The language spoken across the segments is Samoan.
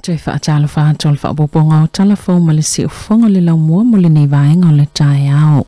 Te whaatalofa atu o le faaopoopoga o tala fou ma le siufofoga le laumua mo lenei vaega o le taeao.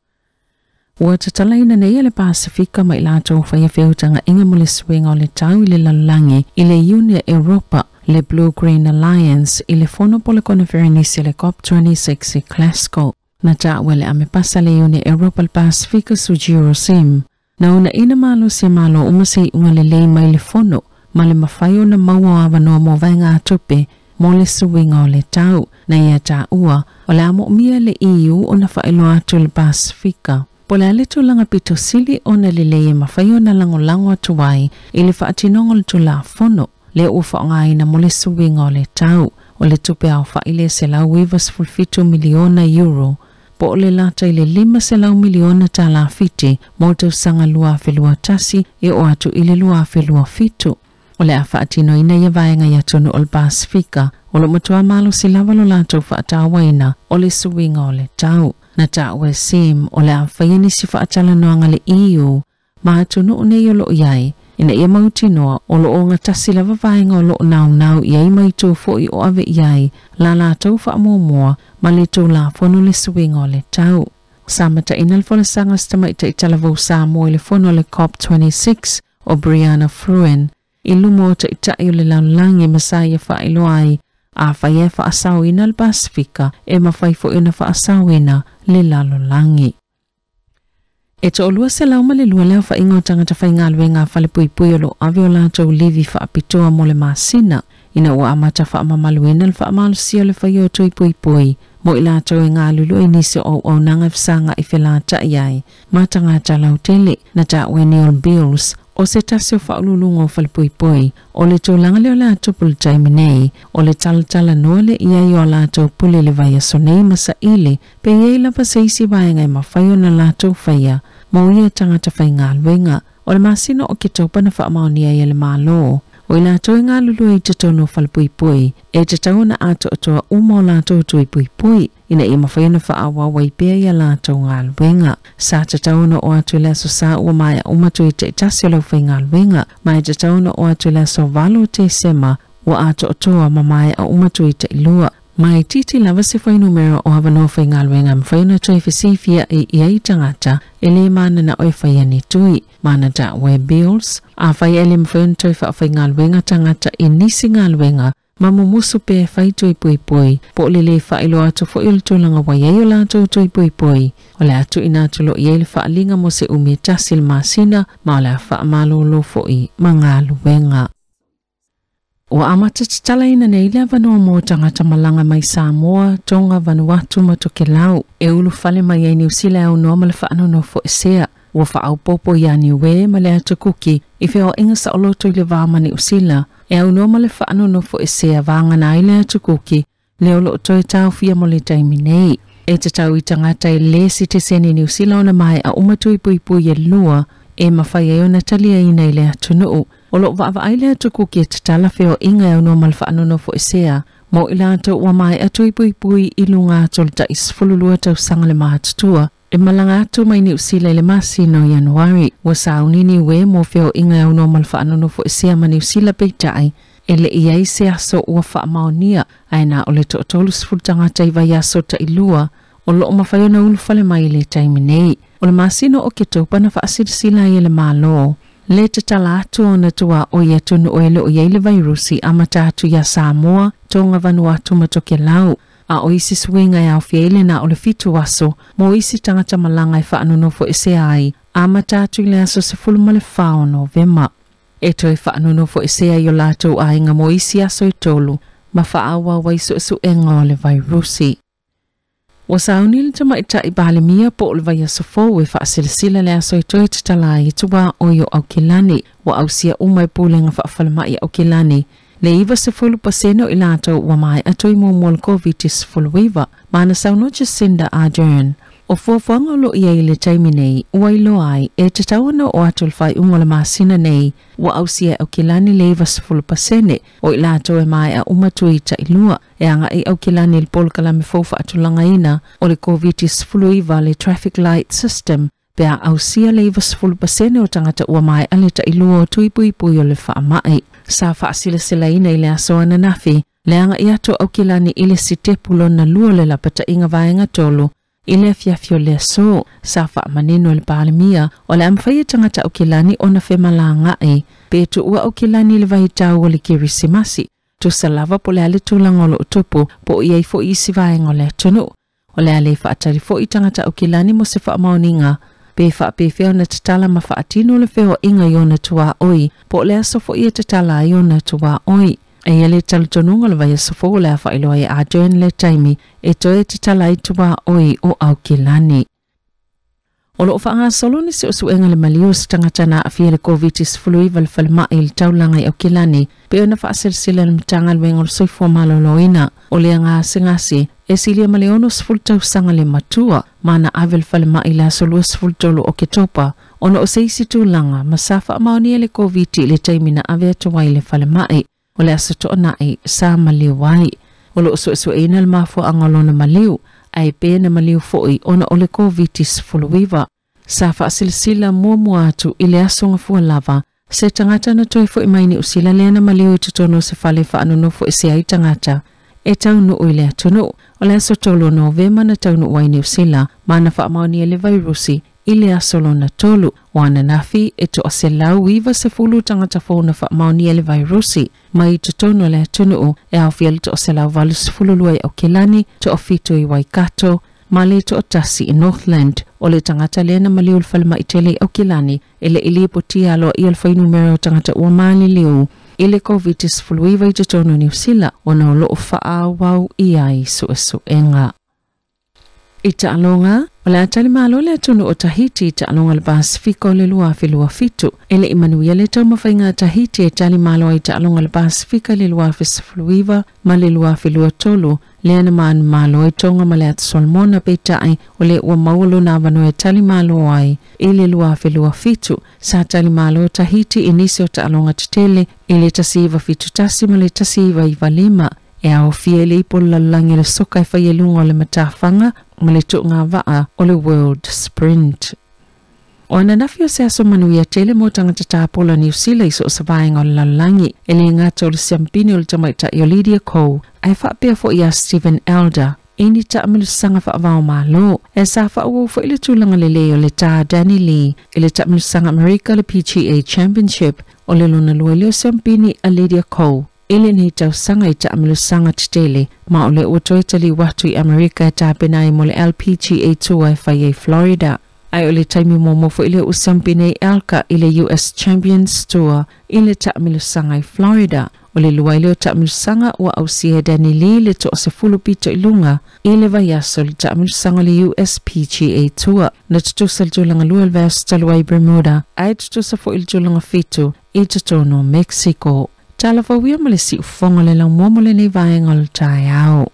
Ua tatalaina nei e le Pasifika ma i latou faia feutagaiga mo le suiga o le tau i le lalolagi i le Iuni a Europa le Blue Green Alliance i le fono po le koneferenisi le COP26 i Glasgow. Na taua e le amepasa le Iuni a Europa le Pasifika Sujiro Sim. Na uunaina malosi e malo uma se iuga lelei mai le fono ma le mafai ona maua o avanoa mo vaegatupe mo le suiga o le tau. Na ia taua o le a moomia le EU ona faailoa atu i le Pasifika. Po o le a le tulaga pito sili ona lelei e mafai ona lagolago atu ai i le faatinoga o le Tulafono lea ua faaaogaina mo le suiga o le tau o le tupe aofai le $197 miliona euro po o le lata i le $500 miliona tala Fiti mo le tausaga 2021 e oo atu i le 2027. O le a faatinoina ia vaega i atunuu o le Pasifika o lo o matua malosi lava lo latou faatauaina o le suiga o le tau. Na taua e Sim o le a faia nisi faatalanoaga le EU ma atunuu nei o lo o i ai ina ia mautinoa o lo o ogatasi lava vaega o lo o naunau i ai ma itu foi o ave i ai la latou faamuamua ma le Tulafono le suiga o le tau. Sa mataina le folasaga a se tamaitai talavou Samoa i le fono a le COP26 o Brianna Fruin i luma o taitai o le lalolagi ma sa ia faailoa ai afai e faasaoina le Pasifika e mafai foi ona faasaoina le lalolagi. E 202 le aofaiga o tagata faigaluega a falepuipui o lo o ave o latou livi faapitoa mo le masina ina ua amata faamamaluina le faamalosia o le faia o tui puipui mo i latou e galulue i nisi o auaunaga e fesagai felata'i ai ma tagata lautele. Na taua e Neil Bills o se tasi o faauluuluga o falepuipui o le tulaga lea o le a tupu i le taimi nei o le talatalanoa lea i ai o a latou pule i le vaiaso nei ma saili pe i ai lava se isi vaega e mafai ona latou faia mo ia tagata faigaluega. O le masina o Oketopa na faamaonia ai e le Malo o i latou e galulue i totonu o falepuipui e tatau ona atoatoa uma o latou tui puipui ina ia mafai ona faaauau ai pea i a latou galuega. Sa tatau ona oo atu i le aso Sa ua maea uma tui taitasi o le aufaigaluega, ma e tatau ona oo atu i le aso 8 o Tesema ua atoatoa ma maea uma tui tailua. Ma e itiiti lava se fuainumera o avanoa faigaluega e mafai ona toe fesifia'i i ai tagata e lē manana'o e faia ni tui. Ma na taua e Bills, afai e le mafai ona toe faafaigaluega tagata i nisi galuega ma mumusu pea e fai tui puipui, po o le lē faailoa atu foi o le tulaga ua i ai o latou tui puipui, o le a tuuina atu loa i ai le faaaliga mo se umi e tasi i le masina, ma o le a faamalōlō foi ma galuega. Ua amata tatalaina nei le avanoa mo tagata malaga mai Samoa, Tonga, Vanuatu ma Tokelau e ulufale mai ai Niu Sila e aunoa ma le faanonofoesea. Ua faaopoopo ia Niue ma le Atu Kuki i feoaiga saoloto i le va ma Niu Sila e aunoa ma le faanonofoesea vagana ai le Atu Kuki lea o lo o toe taofia mo le taimi nei. E tatau i tagata e lē sitiseni Niu Sila ona maea uma tui puipui e lua e mafai ai ona taliaina i le atunuu. O lo o vaavaai le Atu Kuki e tatala feoaiga e aunoa ma le faanonofoesea mo i latou ua maea tui puipui i luga atu o le tai 12 tausaga le matutua e malaga atu mai Niu Sila i le masina o Ianuari. Ua sauni Niue mo feoaiga e aunoa ma le faanonofoesea ma Niu Sila peitai e le i ai se aso ua faamaonia ae na o le 30 tagata i vaiaso tailua o lo o mafai ona ulufale mai i le taimi nei. O le masina o Oketopa na faasilasila ai e le Malo le tatala atu ona tuaoi atunuu e le o i ai le vairusi amata atu iā Samoa, Tonga, Vanuatu ma Tokelau. A o isi suiga e aofia ai le na o le 7 aso mo isi tagata malaga e faanonofoesea ai amata atu i le aso 14 o Novema. E toe faanonofoesea i o latou aiga mo isi aso e tolu ma faaauau ai suesuega o le vairusi. Ua sauni le tamaitai Palemia po o le vaiaso fou e faasilasila le aso e toe tatala ai tuaoi o Aukilani. Ua ausia uma e Pulega Faafalemai Aukilani le 90% o i latou ua maea tui muamua o le Koviti-19, ma na saunoa Jacinda Ardern. O fuafuaga o lo o i ai i le taimi nei, ua iloa ai e tatau ona oo atu i le faaiuga o le masina nei ua ausia e Aukilani le 90% o i latou e maea uma tui tailua e agai Aukilani i le polokalame fou faatulagaina o le Koviti-19 le Traffic Light System pe a ausia le 90% o tagata ua maea le tailua o tui puipui o le faamai. Sa faasilasilaina i le aso ananafi Le aga'i atu o Aukilani i le sitepu lona lua o le lapata'iga vaega tolu i le afiafi o le aso. Sa fa'amanino e le Palemia o le a mafai e tagata Aukilani ona femalaga'i pe tu'ua Aukilani i le vaitau o le Kerisimasi, tusa lava po le a le tulaga o lo'o tupu po o i ai fo'i isi vaega o le atunu'u. O le a lē fa'atali fo'i tagata Aukilani mo se fa'amaoniga pe fa'apefea ona tatala ma fa'atino le feoa'iga i ona tuā'oi po o le aso fo'i e tatala ai ona tuā'oi. Eia le talitonuga o le vaiaso fou o le a fa'ailoa ai Ardern le taimi e toe tatala ai tuā'oi o Aukilani. O lo'o fa'agasolo ni su'esu'ega le maliu o se tagata na a'afia i le Koviti-19 i le falema'i i le taulaga i Aukilani pe ona fa'aselesele a le Matagaluega o le Soifua Maloloina. O le gasegase e silia ma le 60 tausaga le matua ma na ave i le falema'i i le aso 23 o Oketopa ona o se isi tulaga ma sa fa'amaonia le Koviti i le taimi na ave atu ai i le falema'i. O le aso to'ana'i sa maliu ai. O lo'o su'esu'eina le mafua'aga o lona maliu ae pe na maliu fo'i ona o le Koviti-19. Sa fa'asilasila muamua atu i le aso gafua lava se tagata na toe fo'i mai Niu Sila lea na maliu i totonu o se fale fa'anonofo ese ai tagata e taunu'u i le atunu'u. O le aso 3 o Novema na taunu'u ai Niu Sila ma na fa'amaonia le vairusi i le aso lona tolu. O ananafi e 190 tagata fou na fa'amaonia le vairusi mai i totonu o le atunu'u e aofia le 182 i Aukilani, 7 i Waikato ma le 1 i Northland. O le tagata lea na maliu i le falema'i tele i Aukilani e le'i lipotia aloa'ia le fuainumera o tagata ua maliliu i le Koviti-19 i totonu o Niu Sila ona o lo'o fa'aauau i ai su'esu'ega. I ta'aloga, o le a talimalo le atunu'u o Tahiti i ta'aloga o le Pasifika o le 2027. E le'i manuia le taumafaiga a Tahiti e talimalo ai i ta'aloga o le Pasifika i le 2019 ma le 2023 lea na manumalo ai Tonga ma le Ata Solomona, peita'i o lē ua maua lona avanoa e talimalo ai i le 2027. Sa talimalo Tahiti i nisi o ta'aloga tetele i le 1971 ma le 1995 e aofia i le ipu o le lalolagi o le soka e fai i luga o le matafaga ma le tu'ugava'a o le World Sprint. O ananafi o se aso manuia tele mo tagata tapola Niu Sila i so o se vaega o le lalolagi. E lē gata o le siampini o le tamaita'i o Lydia Ko ae fa'apea fo'i iā Steven Elder i ni ta'amilosaga fa'avao malo. E sa fa'auau fo'i le tulaga lelei o le tā Danny Lee i le ta'amilosaga Amerika le PGA Championship. O le lona lua lea o siampini a Lydia Ko i lenei tausaga i ta'amilosaga tetele ma o lea ua toe taliu atu i Amerika e tapena ai mo le LPGA Tour e fai ai Florida. Ae o le taimi muamua fo'i lea ua siampini ai Elka i le US Champions Tour i le ta'amilosaga i Florida. O le lua ai lea o ta'amilosaga ua ausia e Danny Lee le 10 pito i luga i le vaiaso i le ta'amilosaga o le USPGA Tour. Na tutusa le tulaga lua i le vaiaso talu ai i Bermuda ae tutusa fo'i le tulaga fitu i totonu o Mexico. Tala fauia ma le si'ufofoga o le laumua mo lenei vaega o le taeao.